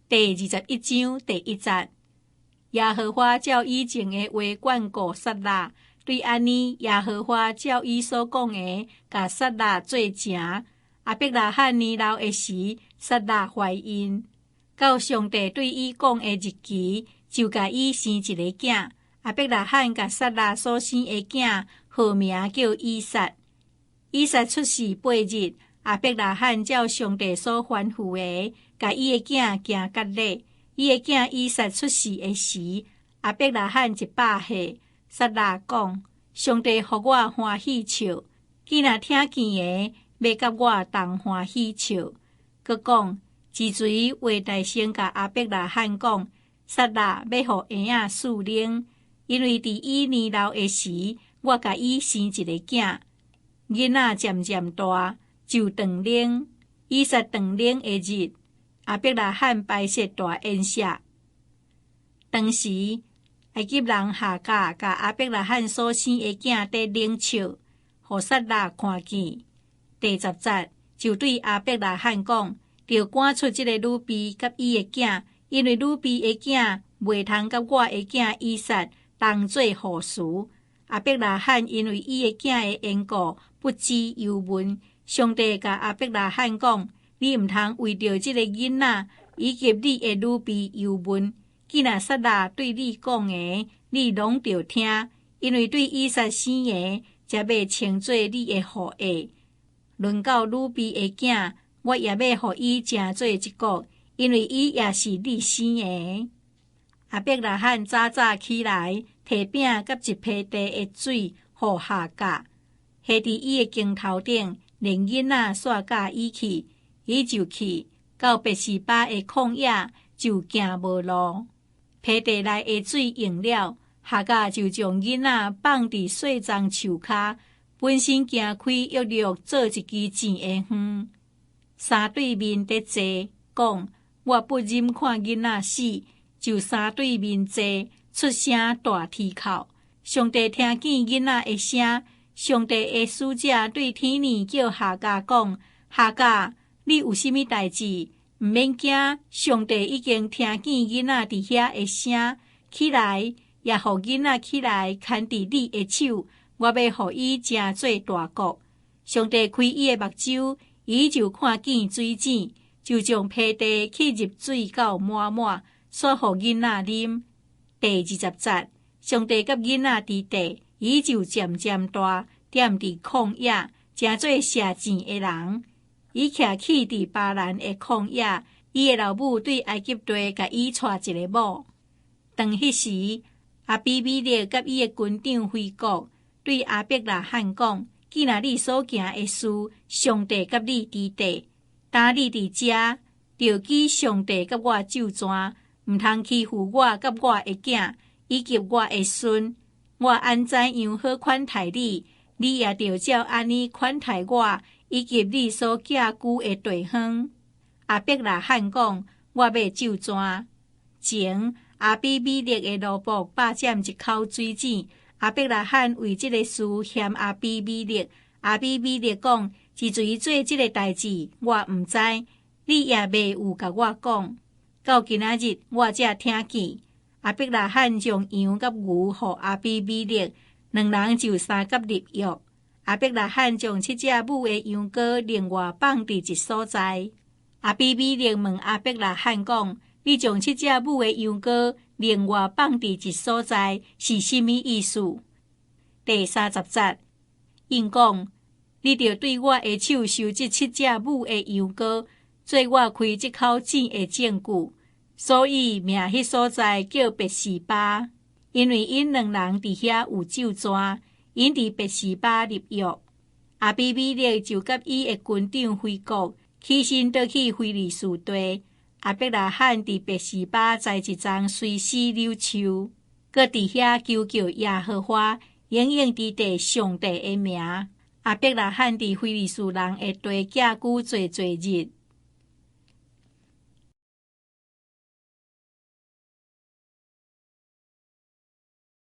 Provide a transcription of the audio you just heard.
第21章第1節，耶和華照以前的話眷顧撒拉，對按呢，耶和華照伊所講的，共撒拉做成。亞伯拉罕年老的時，撒拉懷孕，到上帝對伊講的日期，就共伊生一个囝。亞伯拉罕共撒拉所生的囝號名叫以撒。以撒出世8日，亞伯拉罕照上帝所吩咐的，共伊的囝行割禮。伊的囝以撒出世的時，亞伯拉罕100歲。撒拉講：上帝予我歡喜笑，既若聽見的，欲佮我同歡喜笑。閣講，自隨話大聲共亞伯拉罕講，撒拉欲予嬰仔穡奶，因為佇伊年老的時，我共伊生一个囝。囡仔漸漸大，就斷奶。以撒斷奶的日，亞伯拉罕擺設大宴席。當時，埃及人夏甲共亞伯拉罕所生的囝佇冷笑，予撒拉看見。第10節就對亞伯拉罕講：著趕出這個女婢佮伊的囝，因為女婢的囝袂通佮我的囝以撒同做後嗣。亞伯拉罕因為伊的囝的緣故，不知憂悶。上帝共亞伯拉罕講：你毋通為著這个囡仔以及你的女婢憂悶。既若撒拉對你講的，你攏著聽，因為對以撒生的，才欲稱做你的後裔。論到女婢的囝，我也欲予伊成做一國，因為伊也是你生的。亞伯拉罕早早起來，提餅佮一皮袋的水予夏甲，繫佇伊的肩頭頂，連囡仔煞佮伊去，伊就去到別是巴的曠野，就行無路。皮袋內的水用了，夏甲就將囡仔放佇細欉樹跤，本身行開約略做一支箭的遠。三對面佇坐，講我不忍看囡仔死，就三對面坐，出聲大啼哭。上帝聽見囡仔的聲，上帝的使者對天暝叫夏甲講：夏甲，你有啥物代誌？毋免驚，上帝已經聽見囡仔佇遐的聲，起來，也予囡仔起來，牽佇你的手，我欲予伊成做大國。上帝開伊的目睭，伊就看見水井，就將皮袋去入水到滿滿，煞予囡仔啉。第20節，上帝佮囡仔佇地，伊就漸漸大，踮佇曠野，成做射箭的人。伊徛起佇巴蘭的曠野，伊的老母對埃及地共伊娶一个某。當彼時，亞比米勒佮伊的軍長回國，對亞伯拉罕講：既若你所行的事，上帝佮你佇地，當你佇遮，著記上帝佮我咒詛，毋通欺負我佮我的囝，以及我的孫。我按怎樣好款待你，你也著照按呢款待我，以及你所寄居的地方。亞伯拉罕講：我欲咒詛。前亞比米勒的奴僕霸佔一口水井，亞伯拉罕為這个事嫌亞比米勒。亞比米勒講：是誰做這个代誌，我毋知，你也未有共我講。到今仔日，我才聽見。亞伯拉罕將羊佮牛予亞比米勒，兩人就相佮立約。亞伯拉罕將七隻母的羊羔另外放佇一所在。亞比米勒問亞伯拉罕講：你將七隻母的羊羔另外放佇一所在，是啥物意思？第30節，𪜶講：你著對我的手收這七隻母的羊羔，做我開這口井的證據。所以命彼所在叫別是巴，因為𪜶兩人佇遐有咒詛。𪜶佇別是巴立約，亞比米勒就佮伊的軍長回國，起身倒去非利士地。亞伯拉罕佇別是巴栽一叢隨死柳樹，閣佇遐求叫耶和華，永永佇地上帝的名。亞伯拉罕佇非利士人的地寄居濟濟日。